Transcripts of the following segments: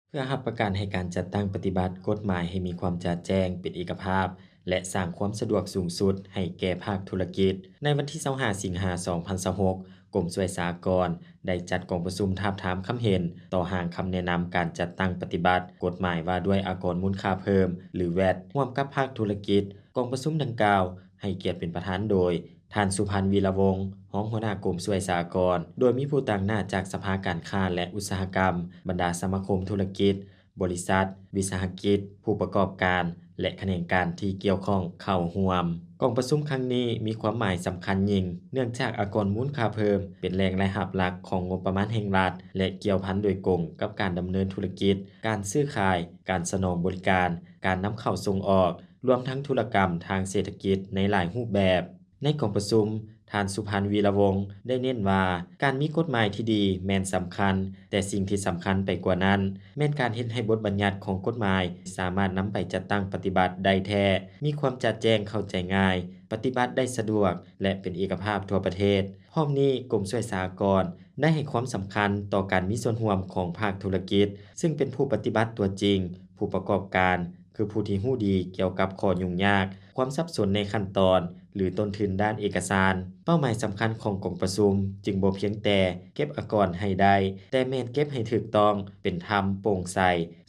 ເພື່ອຮັບປະກັນໃຫ້ການຈັດຕັ້ງປະຕິບັດກົດໝາຍໃຫ້ມີຄວາມຈະແຈ້ງ, ເປັນເອກະພາບ ແລະ ສ້າງຄວາມສະດວກສູງສຸດໃຫ້ແກ່ພາກທຸລະກິດ. ໃນວັນທີຊາວຫ້າ ສິງຫາ ສອງພັນຊາວຫົກ, ກົມສ່ວຍສາອາກອນໄດ້ຈັດກອງປະຊຸມທາບທາມຄຳເຫັນຕໍ່ຮ່າງຄຳແນະນຳການຈັດຕັ້ງປະຕິບັດກົດໝາຍວ່າດ້ວຍອາກອນມູນຄ່າເພີ່ມ ຫຼື ແວດ ຮ່ວມກັບພາກທຸລະກິດ. ກອງປະຊຸມດັ່ງກ່າວໃຫ້ກຽດເປັນປະທານໂດຍ ທ່ານ ສຸພັນ ວີລະວົງ ຮອງຫົວໜ້າກົມສ່ວຍສາອາກອນ, ໂດຍມີຜູ້ຕາງໜ້າຈາກສະພາການຄ້າ ແລະ ອຸດສາຫະກຳ, ບັນດາສະມາຄົມທຸລະກິດ, ບໍລິສັດ, ວິສາຫະກິດ, ຜູ້ປະກອບການ ແລະ ຂະແໜງການທີ່ກ່ຽວຂ້ອງເຂົ້າຮ່ວມ. ກອງປະຊຸມຄັ້ງນີ້ມີຄວາມໝາຍສຳຄັນຍິ່ງ ເນື່ອງຈາກອາກອນມູນຄ່າເພີ່ມເປັນແຫຼ່ງລາຍຮັບຫຼັກຂອງງົບປະມານແຫ່ງລັດ ແລະ ກ່ຽວພັນໂດຍກົງກັບການດຳເນີນທຸລະກິດ, ການຊື້ຂາຍ, ການສະໜອງບໍລິການ, ການນຳເຂົ້າສົ່ງອອກ, ລວມທັງທຸລະກຳທາງເສດຖະກິດໃນຫຼາຍຮູບແບບ. ໃນກອງປະຊຸມ, ທ່ານ ສຸພັນ ວີລະວົງ ໄດ້ເນັ້ນວ່າ ການມີກົດໝາຍທີ່ດີແມ່ນສຳຄັນ, ແຕ່ສິ່ງທີ່ສຳຄັນໄປກວ່ານັ້ນ ແມ່ນການເຮັດໃຫ້ບົດບັນຍັດຂອງກົດໝາຍສາມາດນຳໄປຈັດຕັ້ງປະຕິບັດໄດ້ແທ້, ມີຄວາມຈະແຈ້ງເຂົ້າໃຈງ່າຍ, ປະຕິບັດໄດ້ສະດວກ ແລະ ເປັນເອກະພາບທົ່ວປະເທດ. ພ້ອມນີ້, ກົມສ່ວຍສາອາກອນໄດ້ໃຫ້ຄວາມສຳຄັນຕໍ່ການມີສ່ວນຮ່ວມຂອງພາກທຸລະກິດ, ຊຶ່ງເປັນຜູ້ປະຕິບັດຕົວຈິງ, ຜູ້ປະກອບການ ຄືຜູ້ທີ່ຮູ້ດີກ່ຽວກັບຂໍ້ຫຍຸ້ງຍາກ, ຄວາມສັບສົນໃນຂັ້ນຕອນ ຫຼື ຕົ້ນທຶນດ້ານເອກະສານ. ເປົ້າໝາຍສຳຄັນຂອງກອງປະຊຸມຈຶ່ງບໍ່ພຽງແຕ່ເກັບອາກອນໃຫ້ໄດ້, ແຕ່ແມ່ນເກັບໃຫ້ຖືກຕ້ອງ, ເປັນທຳ, ໂປ່ງໃສ,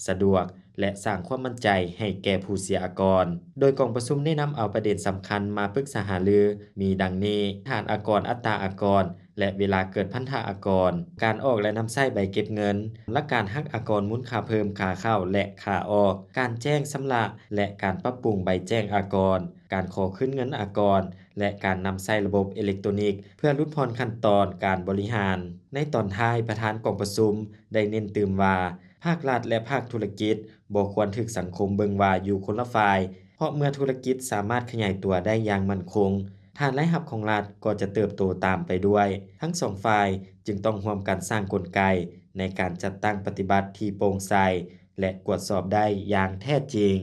ສະດວກ ແລະ ສ້າງຄວາມໝັ້ນໃຈໃຫ້ແກ່ຜູ້ເສຍອາກອນ. ໂດຍກອງປະຊຸມໄດ້ນຳເອົາປະເດັນສຳຄັນມາປຶກສາຫາລື ມີດັ່ງນີ້: ຖານອາກອນ, ອັດຕາອາກອນ ແລະ ເວລາເກີດພັນທະອາກອນ, ການອອກ ແລະ ນຳໃຊ້ໃບເກັບເງິນ, ຫຼັກການຫັກອາກອນມູນຄ່າເພີ່ມຂາເຂົ້າ ແລະ ຂາອອກ, ການແຈ້ງຊຳລະ ແລະ ການປັບປຸງໃບແຈ້ງອາກອນ, ການຂໍຄືນເງິນອາກອນ ແລະ ການນຳໃຊ້ລະບົບເອເລັກໂຕນິກ ເພື່ອຫຼຸດຜ່ອນຂັ້ນຕອນການບໍລິຫານ. ໃນຕອນທ້າຍ, ປະທານກອງປະຊຸມໄດ້ເນັ້ນຕື່ມວ່າ ພາກລັດ ແລະ ພາກທຸລະກິດບໍ່ຄວນຖືກສັງຄົມເບິ່ງວ່າຢູ່ຄົນລະຝ່າຍ, ເພາະເມື່ອທຸລະກິດສາມາດຂະຫຍາຍຕົວໄດ້ຢ່າງໝັ້ນຄົງ, ຖານລາຍຮັບຂອງລັດກໍຈະເຕີບໂຕຕາມໄປດ້ວຍ. ທັງສອງຝ່າຍຈຶ່ງຕ້ອງຮ່ວມກັນສ້າງກົນໄກໃນການຈັດຕັ້ງປະຕິບັດທີ່ໂປ່ງໃສ ແລະ ກວດສອບໄດ້ຢ່າງແທ້ຈິງ.